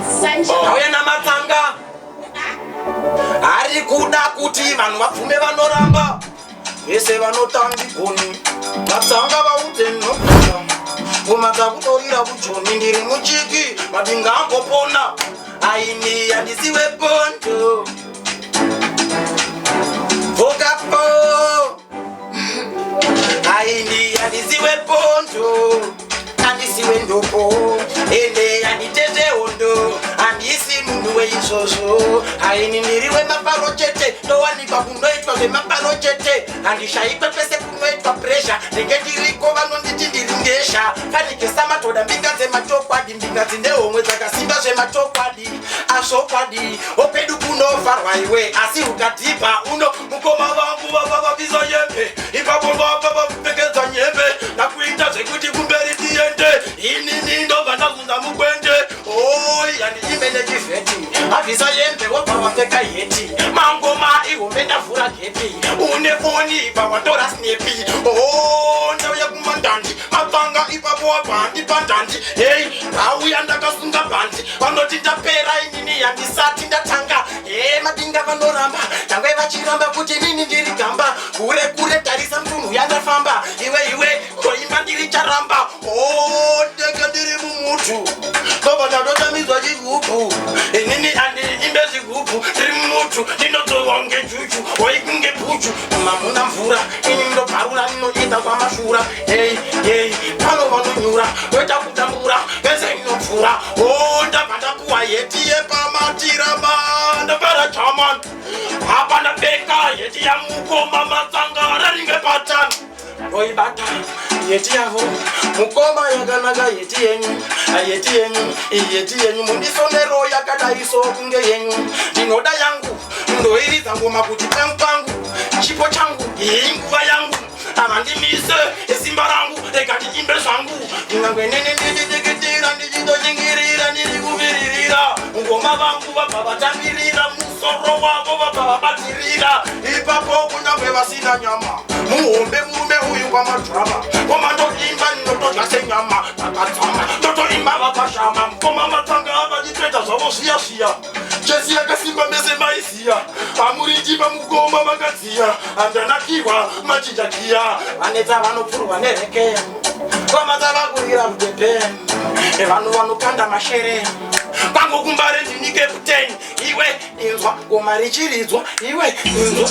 Ndauya namatsanga ari kuda kuti vanhu vabvume vanoramba vese vanotandigoni matsanga vaudze nogona ngoma dzakutorira kujoni ndiri muchiki madinga ambopona aini handisiwe bondo vokapo aini handisiwe bondo handisiwe ndopo ende handitezve hondo handisi munhu weizvozvo aini ndiri wemafaro chete ndowanikwa kunoitwa zvemafaro chete handishaikwe pese kunoitwa presha ndenge ndiriko vanonditi ndiri ngesha fanike samatoda mbinga dzematokwadi mbinga dzine homwe dzakasimba zvematokwadi azvokwadi opedu kunovharwa iwe asi ukadhibha uno mukoma vangu vava vabvisa yembe ipapo vava vapfekedza nyembe ndakuita zvekuti kumberi tiende inini ndobva ndazunza mukwende oi handiimbe nechivheti abvisa yembe wobva wapfeka heti mangoma ihombe ndavhura gepi une foni ibva watora snepi o ndauya kumandandi mapanga ipapo wabva handipa ndandi hei ndauya ndakasunga bhandi vanoti ndapera inini handisati ndatanga he madinga vanoramba tangwe vachiramba kuti inini ndiri gamba kure kure tarisa mtunhu yandafamba iwe iwe ndoimba ndiri charamba o ndenge ndiri mumutu ndobva ndatotamidzwa chigubhu inini andiimbe zvigubhu ndiri mumutu ndinodzorwa kunge juju oi kunge puchu mamuna mvura ini ndobvarura ndinoita kwamashura hei hei pano vanonyura voita kutambura vese inopfura o ndabva ndapuwa heti yepamatirama ndapera chaman apa ndapfeka heti yamukoma matsanga raringe patani ndoibata yeti yavo mukoma yakanaka yeti yenyu yeti yenyu yeti yenyu mundisonero yakadai so kunge yenyu ndinoda yangu ndoiridza ngoma kuti pangu pangu chipo changu inguva yangu havandimise simba rangu rega ndiimbe zvangu nyangwe nini ndichidikitira ndichitoshingirira ndiri kuviririra ngoma vangu vabva vatambirira musoro wavo vabva vabatirira ipapo kunyangwe vasina nyama muhombe murume uyu kwamadhurama koma ndoimba ndinotodya senyama takadzama ndotoimba vakashama mukoma matanga vachitoita zvavo zviya zviya chesi yakasimba mese maiziya pamuritimba mukoma makadziya handanakirwa machinja giya vanetsa vanopfurwa nereke vamatsa vakurira kudhebhe vanhu vanokanda mashere kwangu kumbare ndini captain iwe inzwa ngoma richiridzwa iwe inzwa.